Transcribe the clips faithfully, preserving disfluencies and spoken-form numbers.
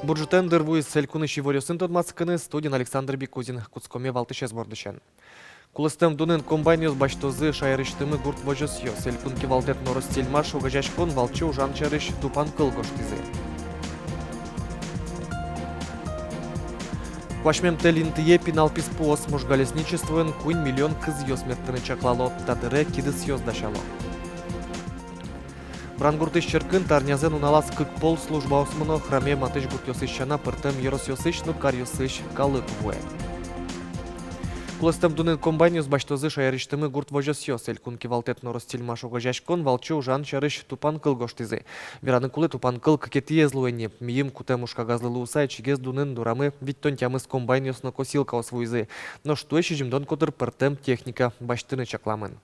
Бур ӝытэн! Дыр вуиз элькунысь иворъёсын тодматскыны. Студиын Александр Бикузин. Кутскомы валтӥсез бордысен. Кулэстэм дунын комбайнъёс басьтозы шаерысьтымы гурт возёсъёс. Элькун кивалтэт но Ростельмаш огазеяськон валче ужан сярысь тупанкыл гожтӥзы. Куасьмем тэль интые пинал писпуос. Можга лесничествоын куинь миллион кызъёс мерттыны чаклало. Та дыре кидысъёс дасяло. Брангуртысь черкын та арнязэ нуналаз кык пол службаос мыно. Храме матысь гуртъёсысь сяна пӧртэм ёросъёсысь но каръёсысь калык вуэ. Кулэстэм дунын комбайнъёс басьтозы шаерысьтымы гурт возёсъёс. Элькун кивалтэт но Ростельмаш огазеяськон валче ужан сярысь тупанкыл гожтӥзы. Вераны кулэ, тупанкыл кыкетӥез луэ ни. Мийым кутэм ужкагазлы луыса, ичигес дунын дорамы витьтон тямыс комбайнъёс но косилкаос вуизы. Нош туэ сизьымдон котыр пӧртэм техника басьтыны чакламын.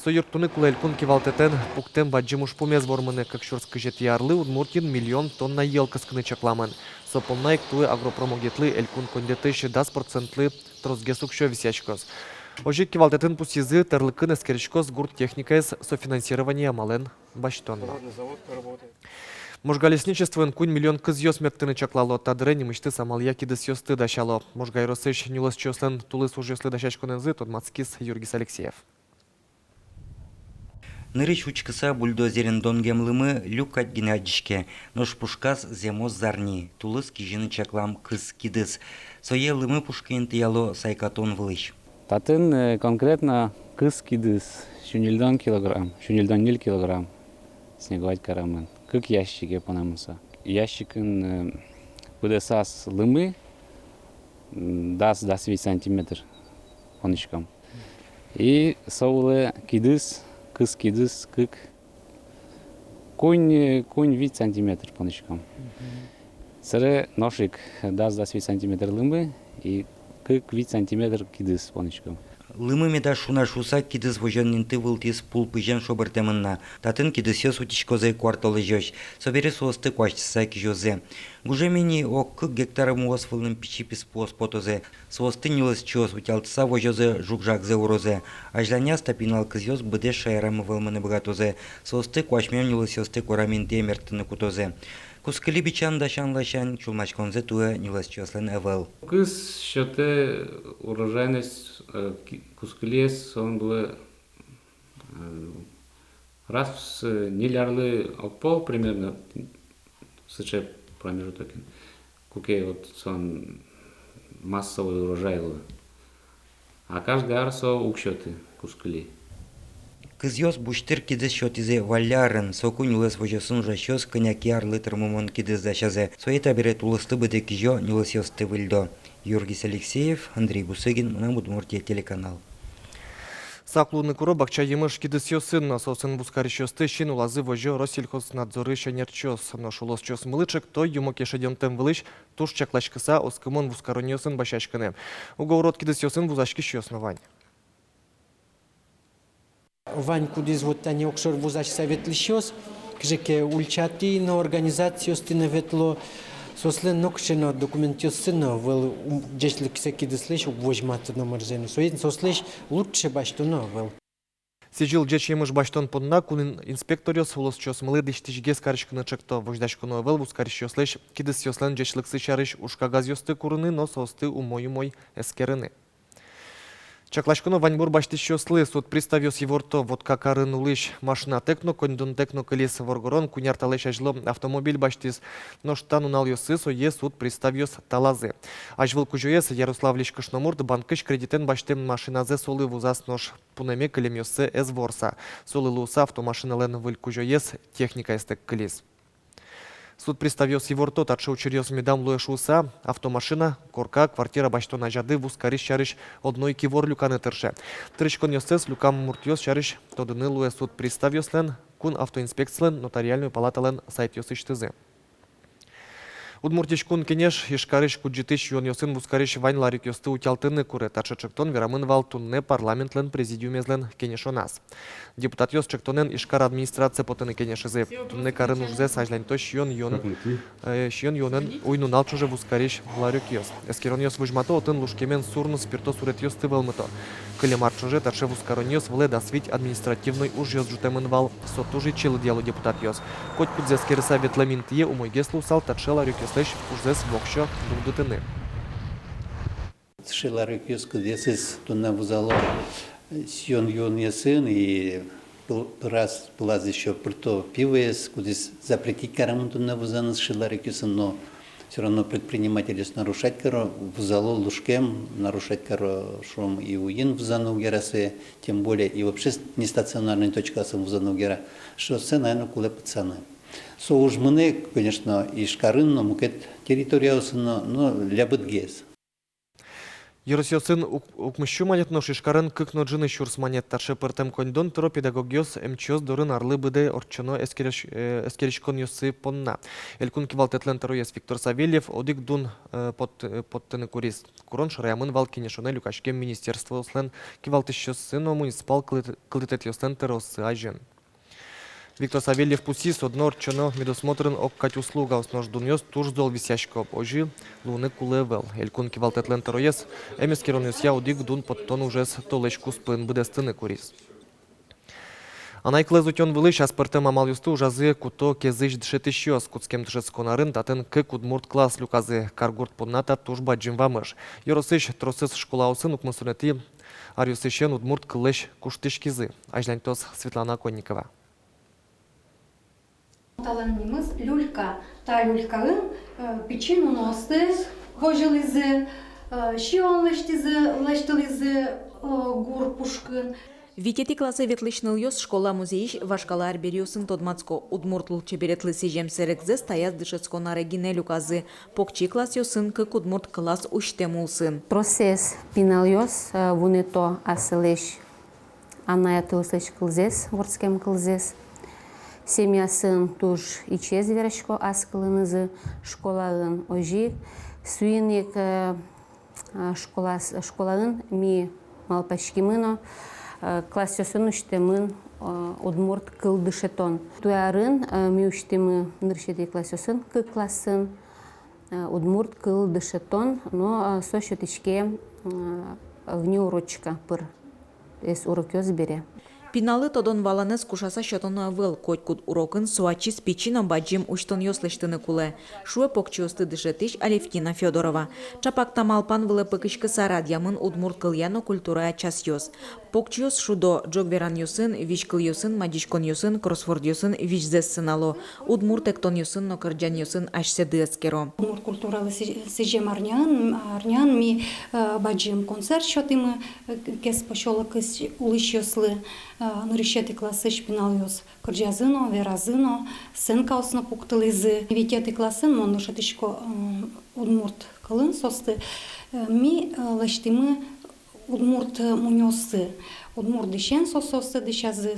Со юрттыны кулэ элькун кивалтэтэн пуктэм бадӟым ужпумез вормыны. Кык сюрс кызетӥ арлы Удмуртиын миллион тонна йӧл кыскыны чакламын. Со понна ик туэ агропромогетлы элькун коньдэтысь дас процентлы тросгес уксё висъяськоз. Озьы ик кивалтэтын пусйизы, тӧрлыкын эскериськоз гурт техникаез софинансирование амалэн басьтон но. Можга лесничествоын куинь миллион кызъёс мерттыны чаклало. Та дыре нимысьтыз амалъя кидысъёсты дасяло. Можга ёросысь нюлэсчиослэн тулыс ужъёслы дасяськонэнызы тодматскиз Юргис Алексеев. Нырысь учкыса бульдозерен донгем лымы люк кадь гинэ адӟиське, нош пушказ зэмос зарни, тулыс кизьыны чаклам кыз кидыс. Сое лымы пушкы интыяло сайкатон вылысь. Татын, э, конкретно кыз кидыс, сю ньыльдон килограмм, сю ньыльдон ньыль килограмм снеговать карамын. Кык ящике понамын со. Ящикын, э, пыдэсаз лымы, м, дас, дас вить сантиметр понӥськом. И со улэ кидыс, кыз кидыс, кык, куинь, куинь-вить сантиметр понӥськом. Собере нош ик дас, дас вить сантиметр лымы и кык-вить сантиметр кидыс понӥськом. Лымы медаз шуна шуыса, кидыс возён инты вылтӥз пул пызен шобыртэмын на. Татын кидысъёс утиськозы куартолэзёзь. Собере соосты куасьтыса кизёзы. Гужем ини ог-кык гектар умоос вылын пичи писпуос потозы. Соосты нюлэсчиос утялтыса возёзы, жуг-жагзэ урозы. Азьланяз та пинал кызъёс быдэс шаерамы вӧлмыны быгатозы. Соосты куасьмем нюлэсъёсты корам интые мерттыны кутозы. Кускыли бичан дасян ласянь сюлмаськонзэ туэ нюлэсчиослэн ӧвӧл. Кыз сётэ урожайность, э, ки-, кускылиез, солэн вылэ, э, раз в с-, ньыль арлы огпол примерно, сыӵе промежутокын, куке вот солэн массовый урожай луэ. А каждый ар со уг сёты кускыли. Кызъёс бусьтыр кидыс сётӥзы валлярын, соку нюлэс возёсын ужасьёс кӧня ке арлы тырмымон кидыс дасязы. Сое табере тулысты быдэ кизё, нюлэсъёсты выльдо. Юргис Алексеев, Андрей Бусыгин, «Мынам Удмуртие» телеканал. Сак луыны куро бакча емыш кидысъёсын но. Соосын вузкарисьёсты син улазы возё Россельхознадзорысь ӧнерчиос. Нош улосчиосмылы ӵекто юмо ке шедёнтэм вылысь туж чакласькыса оскымон вузкаронъёсын басьяськыны. Уго урод кидысъёсын вузаськисьёс но вань. Вань, кудӥз вот тани огшоры вузасьса ветлӥсьёс, кызьы ке ульчатӥ но, организациосты но ветло, соослэн нокыӵе но документъёссы но ӧвӧл, ум, ӟечлыксэ кидыслэсь уг возьмато номырзэ но. Соин соослэсь лучше басьтоно ӧвӧл. Сӥзьыл ӟеч емыш басьтон понна кун ин-, инспекторъёс улосчиосмылы дӥсьтӥсьгес кариськыны ӵекто. Возьдаськоно ӧвӧл вузкарисьёслэсь кидысъёслэн ӟечлыксы сярысь уж кагазъёсты курыны но соосты умой-умой эскерыны. Чакласьконо ваньбур басьтӥсьёслы. Суд приставъёс иворто: Воткакарын улӥсь машинатэк но, коньдонтэк но кылиз. Воргорон куинь ар талэсь азьло автомобиль басьтӥз. Нош та нуналъёсы сое суд приставъёс талазы. Азьвыл кузёез, Ярославлысь кышномурт, банкысь кредитэн басьтэм машиназэ солы вузаз, нош пунэме кылемъёссэ ӧз ворса. Солы луыса автомашиналэн выль кузёез техникаезтэк кылиз. Суд приставъёс иворто: таӵе учыръёс медам луэ шуыса, автомашина, корка, квартира басьтон азяды вузкарись сярысь одно ик ивор люканы тырше. Тыриськонъёссэс, люкам муртъёс сярысь тодыны луэ суд приставъёслэн, кун автоинспекцилэн, нотариальной палаталэн сайтъёсысьтызы. Удмуртиысь Кун Кенеш Ижкарысь кудӟытӥсь юонъёсын вузкарись вань ларёкъёсты утялтыны куре. Таӵе ӵектон верамын вал туннэ парламентлэн президиумезлэн кенешоназ. Депутатъёс ӵектонэн Ижкар администрацие потыны кенешизы. Туннэ карын ужзэс азьланьто сиён-юон, э, сиён-юонэн уй-нунал ӵоже вузкарись ларёкъёс. Эскеронъёс возьмато отын лушкемен сур но спирто суретъёсты вӧлмыто. Кылем ар ӵоже таӵе вузкаронъёс вылэ дас вить административной ужъёс ӝутэмын вал. Со туж ичи, лыдъяло депутатъёс. Котькудзэ эскерыса, ветлэм интые умойгес луысал таӵе ларёкъёслэсь ужзэс воксё дугдытыны. Таӵе ларёкъёс, кудъёсыз туннэ вузало, э, сиён-юонъёсын и пыл-, пыраз, пылаз ещё пырто пивоез, кудӥз запретить каремын туннэ вузаны таӵе ларёкъёсын, но всё равно предпринимательёс нарушать каро, вузало лушкем, нарушать каро, шуом, и уин вузаны уг яра сое, тем более и вообще нестационарной точкаосын вузаны уг яра. Соосыз, наверно, кулэ пытсаны. Со уж мынэ, конечно, Ижкарын но, мукет территориосын но, но лябытгес. Ёросъёсын ук-, укмыссю манет, нош Ижкарын кык но ӝыны сюрс манет. Таӵе пӧртэм коньдон тыро педагогъёс эмчиос дорын арлы быдэ ортчоно эскерись-, э, эскериськонъёссы понна. Элькун кивалтэтлэн тӧроез Виктор Савельев одӥг дун, э, пот-, э, поттыны куриз. Курон шараямын вал кенешонэ люкаськем министерствоослэн кивалтӥсьёссы но муниципал кылды-, кылдытэтъёслэн тӧрооссы азьын. Виктор Савельев пусйиз, одно ортчоно медосмотрын ог кадь услугаос, нош дунъёс туж зол висъясько, озьы луыны кулэ ӧвӧл. Элькун кивалтэтлэн тӧроез эм эскеронъёсъя одӥг дун поттон ужез толэзь куспын быдэстыны куриз. Анай кылэз утён вылысь ас пӧртэм амалъёсты ужазы куто Кезысь дышетӥсьёс. Кутскем дышетскон арын татын кык удмурт класс люказы. Каргурт понна та туж бадӟым вамыш. Ёросысь тросэз школаосын укмыстонэтӥ аръёсысен удмурт кыллэсь куштӥськизы. Азьланьтоз Светлана Конникова. Талэн нимыз люлька. Та люлькаын, э, пичи нуноосты возьылӥзы, э, сиён лэсьтӥзы, лэсьтылӥзы, э, гур пушкын. Витетӥ классэ ветлӥсь нылъёс школа музейысь вашкала арбериосын тодматско: удмурт лулчеберетлы сӥзем сэрегзэс таяз дышетскон аре гинэ люказы. Покчи классъёсын кык удмурт класс усьтэм улсын. Тросэз пиналъёс, э, вунэто асьсэлэсь анай-атайёслэсь кылзэс, вордскем кылзэс. Семьясын туж ичиез верасько ас кылынызы школаын. Озьы ик соин ик, э, э, школас-, школаын ми малпаськимы но, э, классъёсын усьтэмын, э, удмурт кыл дышетон. Туэ арын, э, ми усьтӥмы нырысетӥ классъёсын, кык классын, э, удмурт кыл дышетон, но, э, со сётӥське, э, внеурочка пыр, эс урокъёс бере. Пиналлы тодон-валанэз кушаса сётоно ӧвӧл, котькуд урокын со ачиз пичи но бадӟым усьтонъёс лэсьтыны кулэ, шуэ покчиосты дышетӥсь Алевтина Фёдорова. Чапак та малпан вылэ пыкиськыса радъямын удмурт кылъя но культурая часъёс. Покчиос шудо ӝог веранъёсын, визькылъёсын, мадиськонъёсын, кроссвордъёсын визьзэс сынало, удмурт эктонъёсын но кырӟанъёсын асьсэды эскеро. Удмурт культуралы сы-, сӥзем арняын, арняын ми, э, бадӟым концерт сётӥмы, э, Кез посёлокысь улӥсьёслы, э, нырысетӥ классысь пиналъёс кырӟазы но, веразы но, сценкаос но пуктылӥзы. Витетӥ классын мон дышетӥсько, э, удмурт кылын соосты, э, ми, э, лэсьтӥмы удмурт, э, мунёосты, удмурт дӥсен соос соосты дӥсязы.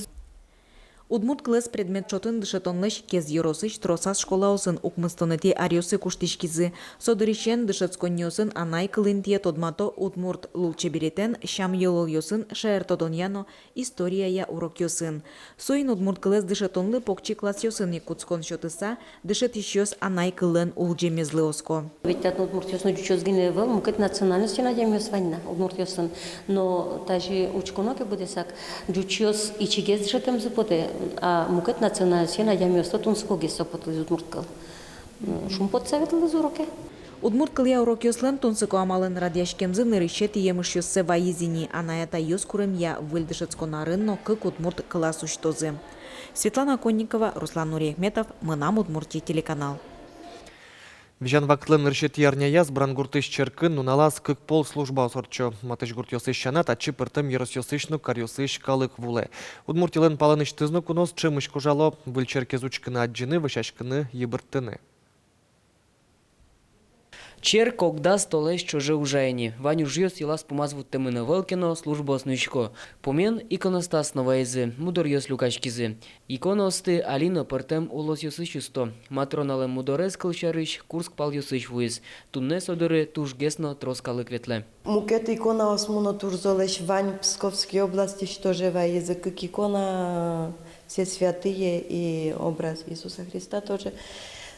Удмурт кылэз предмет чотын дышетонлэсь Кез ёросысь тросаз школаосын укмыстонэтӥ аръёсы куштӥськизы. Со дырысен дышетсконниосын анай кыл интые тодмато удмурт лулчеберетэн, сям-йылолъёсын, шаертодонъя но историяя урокъёсын. Соин удмурт кылэз дышетонлы покчи классъёсын ик кутскон сётыса, дышетӥсьёс анай кыллэн улӟемезлы оско. Ведь татын удмуртъёс но ӟучъёс гинэ ӧвӧл, мукет национальностьын адямиос вань на удмуртъёсын. Но тазьы учконо ке быдэсак, ӟучъёс ичигес дышетэмзы потэ, а мукет национальностьын адямиос то тунсыкогес со потылӥз удмурт кыл. М, шумпотыса ветлылӥзы уроке. Удмурт кылъя урокъёслэн тунсыко амалэн радъяськемзы нырысетӥ емышъёссэ вайиз ини. Анай-атайёс куремъя, выль дышетскон арын но кык удмурт класс усьтозы. Светлана Конникова, Руслан Нуриахметов, «Мынам Удмуртие» телеканал. Визян вакытлэн нырысетӥ арняяз Брангуртысь черкын нуналаз кык пол службаос ортчо. Матысь гуртъёсысь сяна, татчы пӧртэм ёросъёсысь но каръёсысь калык вуылэ. Удмуртилэн палэнысьтыз но куноос ӵемысь кожало: выль черкез учкыны-адӟыны, вӧсяськыны, йыбырттыны. Черк ог дас толэзь ӵоже ужа ини. Вань ужъёс йылаз-пумаз вуттэмын ӧвӧл ке но, службаос нуисько. Пумен иконостас но вайизы, мудоръёс люкаськизы. Иконаосты али но пӧртэм улосъёсысь усто. Матроналэн мудорез, кылсярысь, Курск палъёсысь вуиз. Туннэ со доры тужгес но трос калык ветлэ. Мукет иконаос мыно туж золэсь, вань Псковской областьысь тоже вайизы кык икона, все святые и образ Иисуса Христа тоже.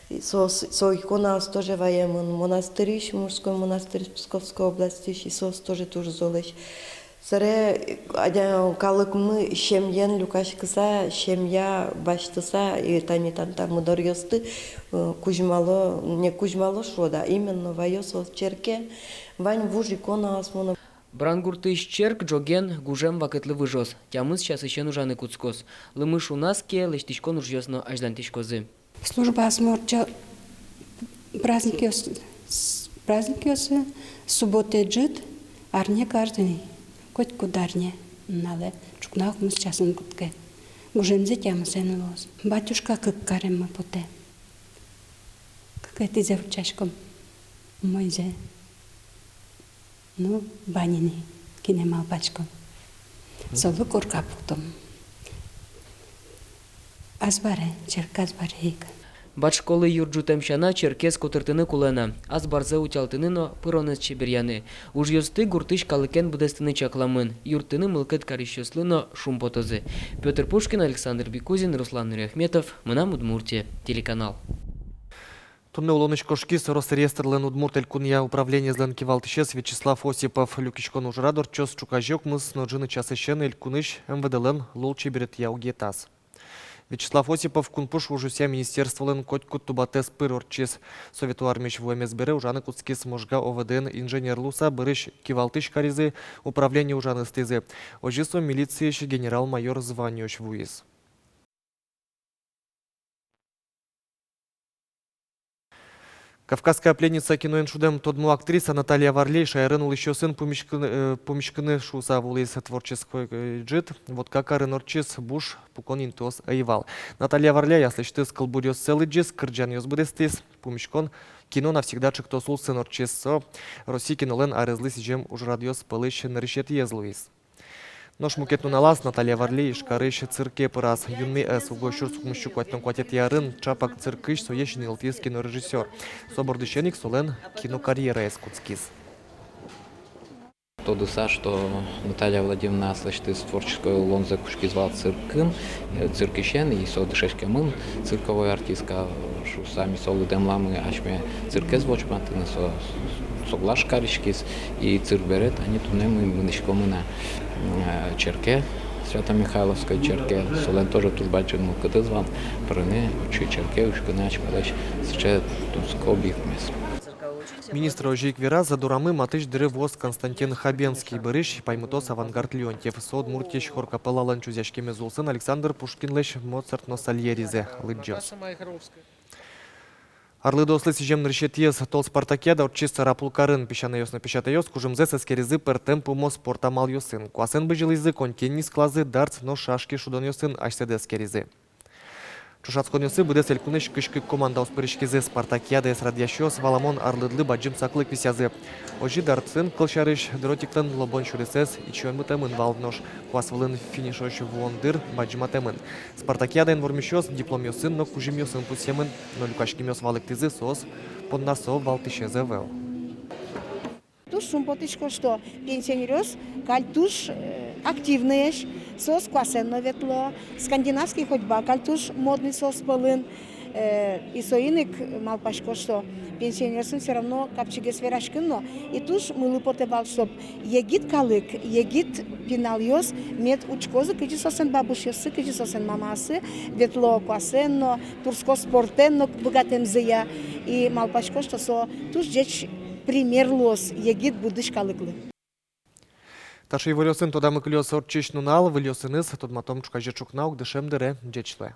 И со, со иконаос тоже ваемын монастырысь, мужской монастырь Псковской областьысь, и соос тоже туж золэсь. Собере адями, калыкмы семьяен люкаськыса, семья басьтыса, и тани тани та мудоръёсты, э, кузьмало, не кузьмало шуод-а, именно ваё соос черке, вань вуж иконаос мыно. Брангуртысь черк ӝоген гужем вакытлы выжоз, тямыс часысен ужаны кутскоз. Лымы шуназ ке, лэсьтӥськон ужъёс но азьланьтӥськозы. Службаосмы ортчо праздникъёс, с-, праздникъёсы, суббота, ӝыт, арне каждый, котькуд арне нуналэ ӵукна укмыс часын кутске. Гужемзэ тямысэн луоз. Батюшка кык кареммы потэ. Кыкетӥзэ утчаськом, умойзэ. Ну, баняны, кинэ малпаськом. Солы корка пуктом. Азбаре, черк азбаре ик. Батьшколы юрт ӝутэм сяна, черкез котыртыны кулэ на, азбарзэ утялтыны но пыронэз чеберъяны. Ужъёсты гуртысь калыкен быдэстыны чакламын, юрттыны мылкыд карисьёслы но шумпотозы. Пётр Пушкин, Александр Бекузин, Руслан Нуриахметов, «Мынам Удмуртие» телеканал. Туннэ улонысь кошкиз Росреестрлэн Удмурт Элькунъя управлениезлэн кивалтӥсез Вячеслав Осипов. Люкиськон ужрад ортчоз ӵуказе укмыс но ӝыны часысен элькунысь МВД-лэн лулчеберетъя угетаз. Вячеслав Осипов кунпуш ужъёсъя министерстволэн котькуд тубатэз пыр ортчиз. Совет армиысь вуэмез бере ужаны кутскиз Можга ОВД-ын инженер луыса, бӧрысь кивалтӥсь каризы, управление ужаны ыстӥзы. Озьы со милициысь генерал-майор званиысь вуиз. «Кавказская пленница» киноен шудэм тодмо актриса Наталья Варлей шаерын улӥсьёсын пумиськыны, э, пумиськыны шуыса вуылӥз. Творческой, э, ӝыт Воткакарын ортчиз, буш пукон интыос ӧй вал. Наталья Варлей аслэсьтыз кылбуръёссэ лыдӟиз, кырӟанъёс быдэстӥз. Пумиськон «Кино навсегда» ӵектос улсын ортчиз. Со Россия кинолэн арезлы сӥзем ужрадъёс пӧлысь нырысетӥез луиз. Нош мукет нуналаз Наталья Варлей Ижкарысь цирке пыраз. Юнме ӧз, уго сюрс укмыссю куатьтон куатетӥ арын ӵапак циркысь сое синйылтӥз кинорежиссёр. Со бордысен ик солэн кинокарьераез кутскиз. Тодыса, что Наталья Владимировна аслэсьтыз творческой улонзэ кутскиз вал циркын, э, циркысен, и со дышетскемын цирковой артистка, э, шуыса ми солы дэмламы асьме циркез возьматыны, со соглаш кариськиз, и цирк бере тани туннэ ми мынӥськомы на, э, черке, Свято-Михайловской черке, солэн тоже туж бадӟым мылкыдыз вань пырыны отчы черке, учкыны асьмелэсь сыӵе тунсыко объектмес. Министр озьы ик вераз, дорамы матысь дыре вуоз Константин Хабенский, бӧрысь паймытоз Авангард Леонтьев. Со Удмуртиысь хор-капеллалэн чузъяськемез улсын Александр Пушкинлэсь Моцарт но Сальеризэ лыдӟоз. Арлыдоослы сӥзем нырысетӥез тол спартакиада ортчиз Сарапул карын. Песянайёс но песятайёс кужымзэс эскеризы пӧртэм пумо спорт амалъёсын. Куасэн бызьылӥзы, конькиен нискылазы, дартс но шашки шудонъёсын асьсэды эскеризы. Ӵошатсконъёсы быдэс элькунысь кызь кык командаос пыриськизы. Спартакиадаез радъясьёс валамон арлыдлы бадӟым саклык висъязы. Озьы дартсын, кылсярысь, дротиклэн лобон сюресэз ичион мытэмын вал, нош куас вылын финишозь вуон дыр бадӟыматэмын. Спартакиадаын вормисьёс дипломъёсын но кузьымъёсын пусъемын, но люкаськемъёс валэктӥзы, соос понна со валтӥсез ӧвӧл. Туж шумпотӥсько, что пенсионеръёс каль туж, э, активноесь, соос куасэн но ветло, скандинавский ходьба каль туж модный соос пӧлын. Э, и соин ик малпасько, что пенсионеръёсын всё равно капчигес вераськыны но, и туж мылы потэ вал, чтоб егит калык, егит пиналъёс мед учкозы, кызьы соослэн бабушъёссы, кызьы соослэн мамаоссы ветло куасэн но, турско спортэн но быгатэмзыя. И малпасько, что со туж ӟеч пример луоз егит будущ калыклы. Таӵе иворъёсын тодамы кылёз ортчись нунал. Выльёсыныз тодматом ӵуказе ӵукна ик дышем дыре. Ӟеч луэ.